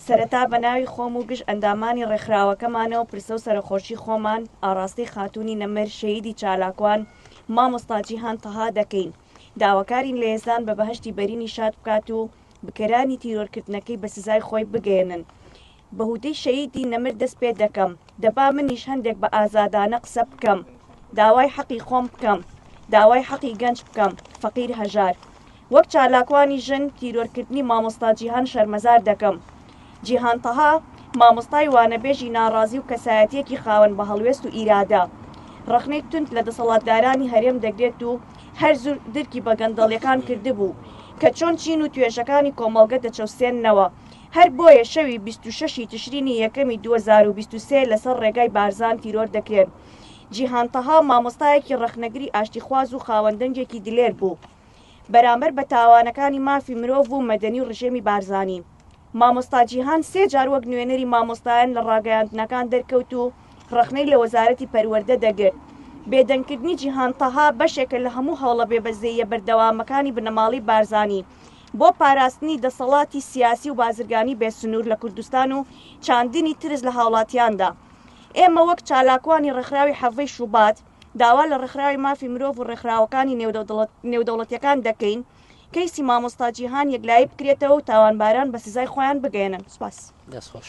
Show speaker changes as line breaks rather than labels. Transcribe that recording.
سەرەتا بە ناوی خۆم و گشت ئەندامانی ڕێکخراوەکەمانەوە پرسە و سەرەخۆشی خۆمان ئاڕاستەی خاتوونی نەمر شەهیدی چالاکوان مامۆستا جیهان تەها دەکەین. داواکارین لە یەزدان بە بەهەشتی بەرینی شاد بکات و بکەرانی تیرۆرکردنەکەی بە سزای خۆی بگەیەنن. بە هودەی شەهیدی نەمر دەست پێ دەکەم. دەبا منیش هەندێک بە ئازادانە قسە بکەم. داوای حەقی خۆم بکەم. داوای حەقی گەنج بکەم. فەقیر هەژار. وەک چالاکوانی ژن تیرۆرکردنی مامۆستا جیهان شەرمەزار دەکەم. جیهان تەها، مامۆستای وانەبێژی ناڕازی و کەسایەتییەکی خاوەن بەهەڵوێست و ئیرادە، ڕەخنەی توند لە دەسەڵاتدارانی هەرێم دەگرێت و هەر زوو درکی بە گەندەڵیەکان کردبوو کە چۆن چین و توێژەکانی کۆمەڵگە دەچەوسێننەوە، هەر بۆیە شەوی 26 ی تشرینی یەکەمی 2023 لەسەر ڕێگای بارزان تیرۆر دەکرێن. جیهان تەها مامۆستایەکی ڕەخنەگری ئاشتیخواز و خاوەن دەنگێکی دلێر بوو بەرامبەر بە تاوانەکانی مافی مرۆڤ و مەدەنی و ڕژێمی بارزانی. مامۆستا جیهان سێ جار وەک نوێنەری مامۆستایان لە ڕاگەیاندنەکان دەرکەوت و ڕەخنەی لە وەزارەتی پەروەردە دەگرت. بێدەنگکردنی جیهان تەها بەشێکە لە هەموو هەوڵە بێبەزەییە بەردەوامەکانی بنەماڵەی بارزانی بۆ پاراستنی دەسەڵاتی سیاسی و بازرگانی بێسنوور لە کوردستان و چاندنی ترس لە هاوڵاتیاندا. ئێمە وەک چالاکوانی ڕێکخراوی حەڤەی شوبات داوا لە ڕێکخراوی مافی مرۆڤ و ڕێکخراوەکانی نێودەوڵەتیەکان دەکەین کەیسی مامۆستا جیهان یەکلایی بکرێتەوە و تاوانباران بە سزای خۆیان بگەیەنن. سوپاس.
دەست خۆش.